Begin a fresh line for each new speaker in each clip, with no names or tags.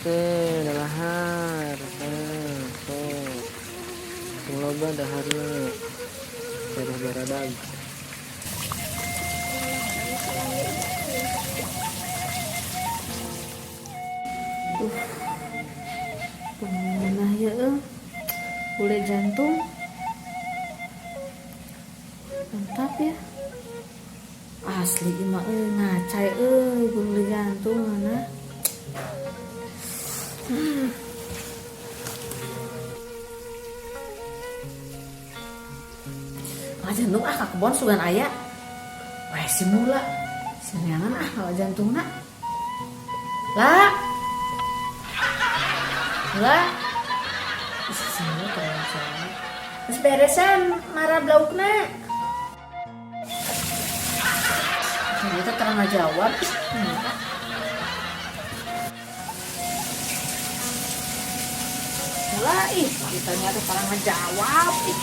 Teh dalahar. Nah, sok. Sing loba daharna. Tereh baradag.
Nah ya eh. Gulai jantung. Mantap ya. Asli mah euy ngacai euy gulai jantung mana. Ah, jantung ah ka kebon sugan aya. Wah si mula. Seneangan ah kalau jantungna. Lah. Lah. Ih, si mula terlalu soalnya. Terus beresan marah laukna. Ternyata terang ngajawab. Ih, enggak. Mula ih, ditanya tuh terang ngajawab. Ih,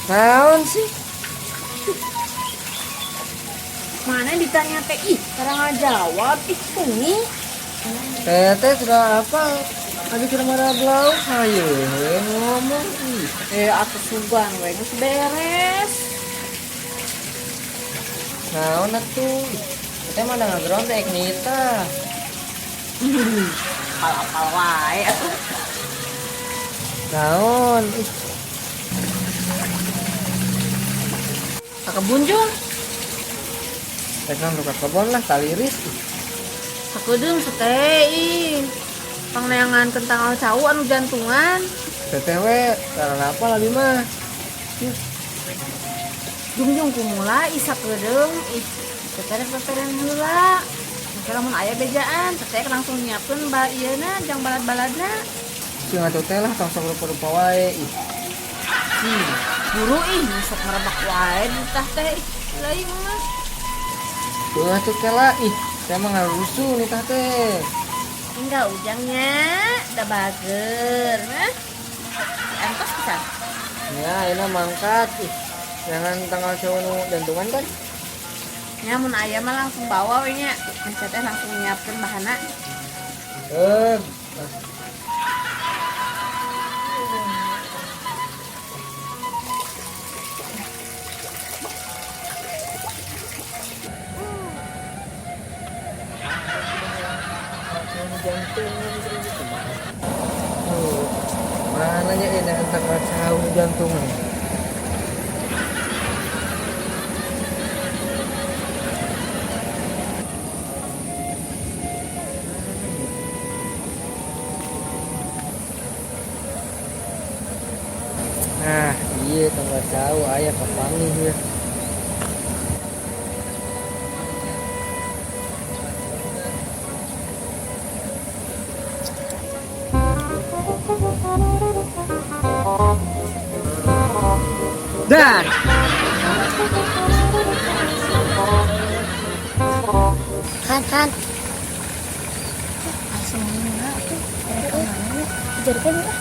Naon sih?
Mana ditanya teh ih, terang ngajawab. Ih, bunyi.
Teteh sudah apa? Abi kira marah lauk hayu we ngomong ih.
Eh, atuh sugan we geus beres.
Naon atuh? Ih, teteh mah ngageron teh nita.
Apal-apal wae atuh.
Naon? Ih,
Ka kebun jung.
rek naon ka kebon lah taliris. Ih,
Sakedeung sete ih. Pangneangan kentang cau anu jantungan.
Teteh we karena apa lagi mah?
Jungjung kumula ih sakedeung ih. Teteh rek peperen heula. Engke lamun aya bejaan, teteh langsung nyiapkeun ba ieuna jang balad-baladna.
Sing atuh teh lah tong sok rupa-rupa wae ih.
Ih, buru ih sok merebak wae di tah teh ih. Lain mah.
Tuh atuh teh lah ih, teh mah ngarusuh nitah teh.
Enggak ujangnya, udah bager. Nah, antos pisan.
Ya, ayeuna mangkat ih. Jangan tanggal cowok nu jantungan kan?
Nya mun aya mah langsung bawa we nya. Nah, teh langsung nyiapkeun bahanna.
Eh, oh, mana nya ini tanggal cowok nu jantungan? Nah, iya tanggal cowok aya kapanggih ya. Dan
Han, Han. Langsung enggak tuh. Dari kemana? Kejarkan ya.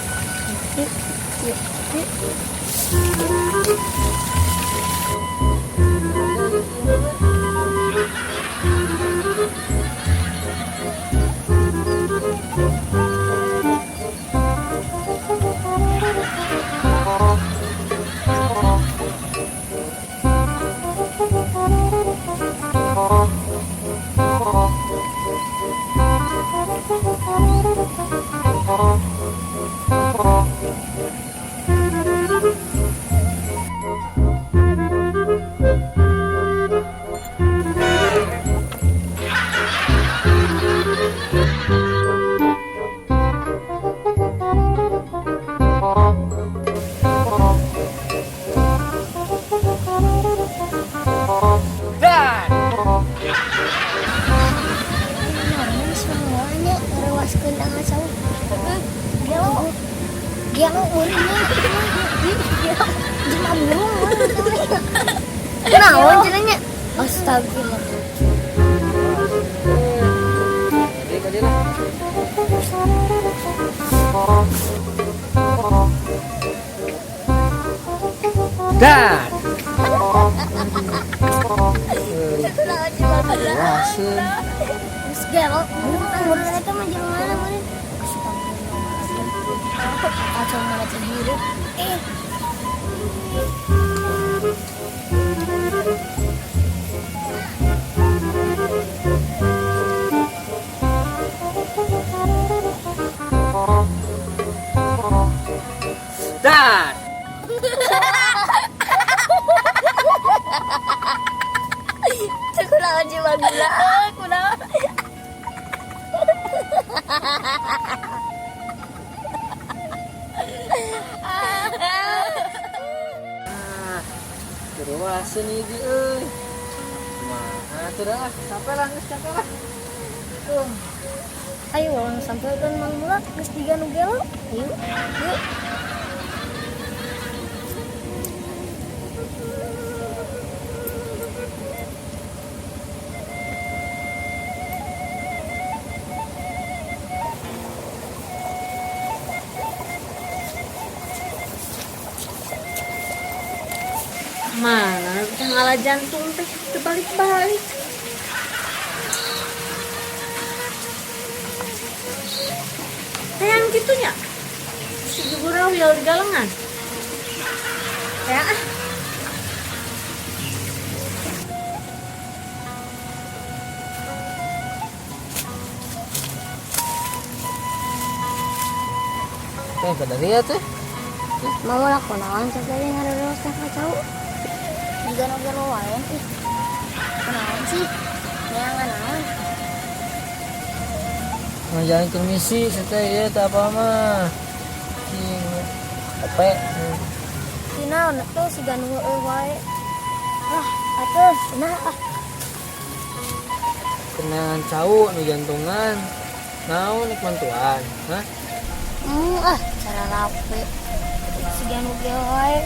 Yuk, yuk, yuk.
Dan
Orang semuanya ngerewaskeun tanggal cau. Gelo. Gelo meureunnya. Gelo. Jelema burung meureun. Kunaon cenah nya? Astagfirullah.
Jadi kadi lah. Dan
Kunaon jelema
Waseun.
Geus gelo, burung meureun. Hirup. Eh.
Dan.
Teu kunaon jiwa gula, kunaon.
Ah, Keruasan ini euy. Kumaha tuh dah, capek lah, geus capek lah.
Ayo urang sampeurkeun Mang Mula geus jiga nu gelo. Ayo. Yuk.
Mana bisa ngalah jantung teh terbalik-balik. Hayang gitunya. Si gurawil di galengan. Hayang ah.
Teh kada lihat teh.
Mang Mula kunaon teh ngareureuh teh ka cau. Jiga nu gelo wae ih. Kunaon sih? Neangan naon?
Ngajalankeun misi teh ieu teh apa mah. Cing. Capek.
Si naon tuh siga nu heueuh wae. Ah, atuh, nah ah.
Kenangan cau nu jantungan. Naon nek mantuan, hah?
Ah, cara rapi. Siga nu gelo wae.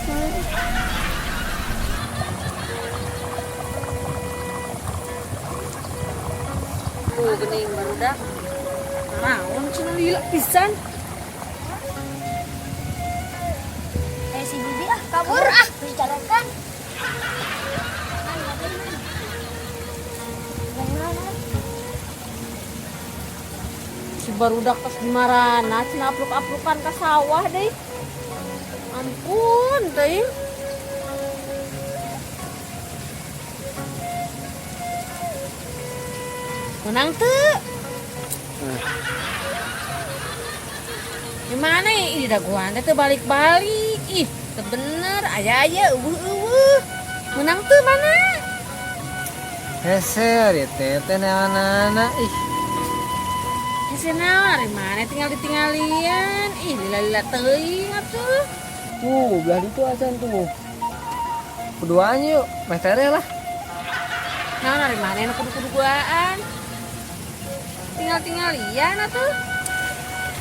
Hmm.
Tuh geuning barudak. Naon cenah lila pisan.
Eh si Bibi ah kabur ah, dijalankan.
Si barudak tos di marana cenah apluk-aplukan ka sawah deui. Ampun teuing. Menang teu? Gimana ya? Ih, dagoan teh teu balik-balik. Ih, teu bener. Aya-aya eueuh-eueuh. Menang teu mana?
Hese ari teh teh neanana ih.
Hese naon ari mana tinggal ditinggalian. Ih, lila-lila teuing atuh.
Tuh, belah ditu acan tuh. Keduaan yuk, meh tereh lah.
Naon ari mana nu kudu-kuduaan. Tinggal-tinggalian atuh.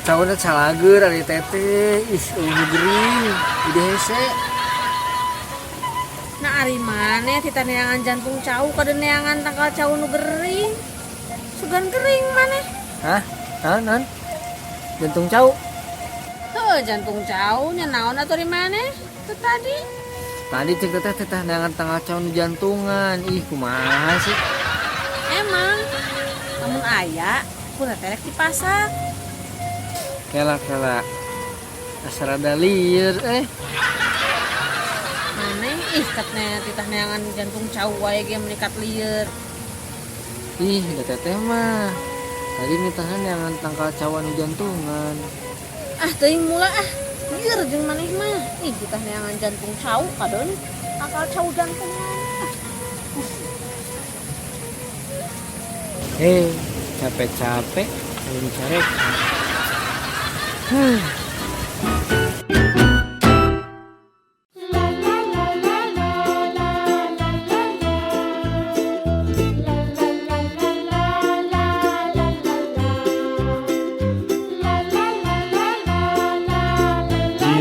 Cauna calageur ari teteh, ih eueuh gering, udah hese.
Nah ari mana tita neangan jantung cau kada neangan tangkal cau nu gering. Sugan gering maneh.
Hah? Naon naon? Jantung cau.
Heuh, jantung cau nya naon atuh ari maneh? Teu tadi.
Tadi cek teteh teteh neangan tangkal cau nu jantungan. Ih, kumaha sih?
Emang lamun aya ku teteh rek dipasak.
Kela kela. Asa rada lieur eh.
Maneh ih katnya titah neangan jantung cau wae ge menikat lieur.
Ih, da teteh mah. Tadi nitahan neangan tangkal cau anu jantungan.
Ah, teuing mula ah. Lieur jeung maneh mah. Ih, titah neangan jantung cau kadon tangkal cau jantungan. Ah.
Hei, capek-capek belum carek.
Ji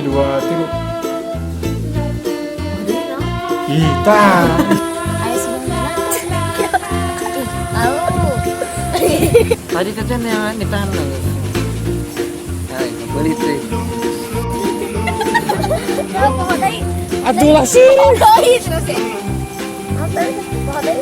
dua tiga. Kita.
Ayo sebentar. Ih, tahu.
Tadi teteh neangan ditahan lagi. Nah, itu beli teh.
Apa tadi?
Aduh lah sih.
Terus ya. Apa tadi? Apa tadi?